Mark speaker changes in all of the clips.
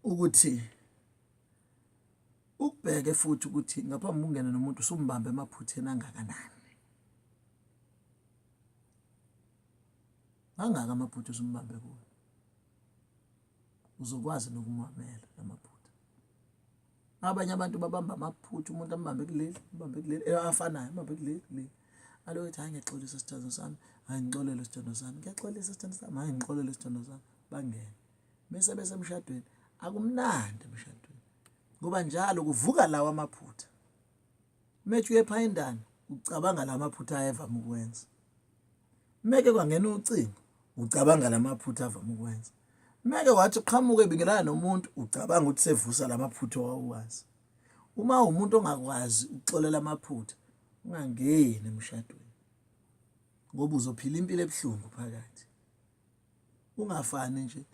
Speaker 1: Ukuthi ukubheke futhi ukuthi ngaphambi kokungena nomuntu usumbambe emaphutheni angakanani. Mangaka amaphutha usumbambe kuwo. Uzokwazi nokumamela lamaphutha. Abanye abantu babamba amaphutha umuntu ambambe kuleli, ambambe kuleli, eh, afanayo, ambambe kuleli, kuleli. Aloku ethi hayi ngiyaxolisa sithando sami, hayi ngixolele sithando sami, ngiyaxolisa sithando sami, hayi ngixolele sithando sami. Bangene. Bese besemshadweni akumnandi emshadweni. Ngoba njalo kuvuka lawa amaphutha. Methi uyephayindana ucabanga la maphutha ayevama ukwenza. Meke kwangena ucingo ucabanga la maphutha avama ukwenza. Meke wathi qhamuka ebingelana nomuntu ucabanga ukuthi sevusa la maphutha owawuwazi. Uma umuntu ongakwazi ukuxolela amaphutha ungangeni emshadweni ngoba uzophila impilo ebuhlungu phakathi. Ungafani nje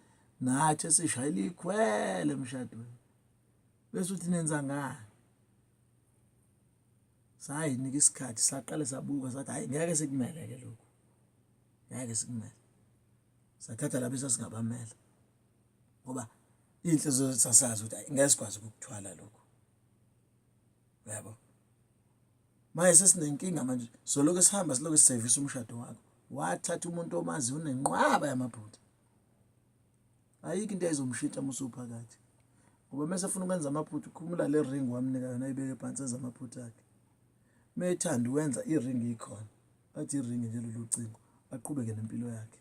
Speaker 1: nathi esishayela ikhwele emshadweni bese uthi nenza ngani? Sayinika isikhathi saqale sabuka sathi hayi ngeke sikumele ke lokhu. Ngeke sikumele. Sathatha labo esasingabamela. Ngoba iy'nhliziyo zethu sasazi ukuthi hayi ngeke sikwazi ukukuthwala lokhu. Uyabo? Manje sesinenkinga manje solokhu sihamba silokhu sisevisa umshado wakho. Wathatha umuntu omazi unenqwaba yamaphutha. Ayikho into eyayizomshintsha uma usuphakathi. Ngoba mese efuna ukwenza amaphutha ukhumula le ring wamnika yona ayibeke phansi enza amaphutha akhe. Methanda wenza i-ring ikhona. Athi i-ring nje lolu cingo aqhubeke nempilo yakhe.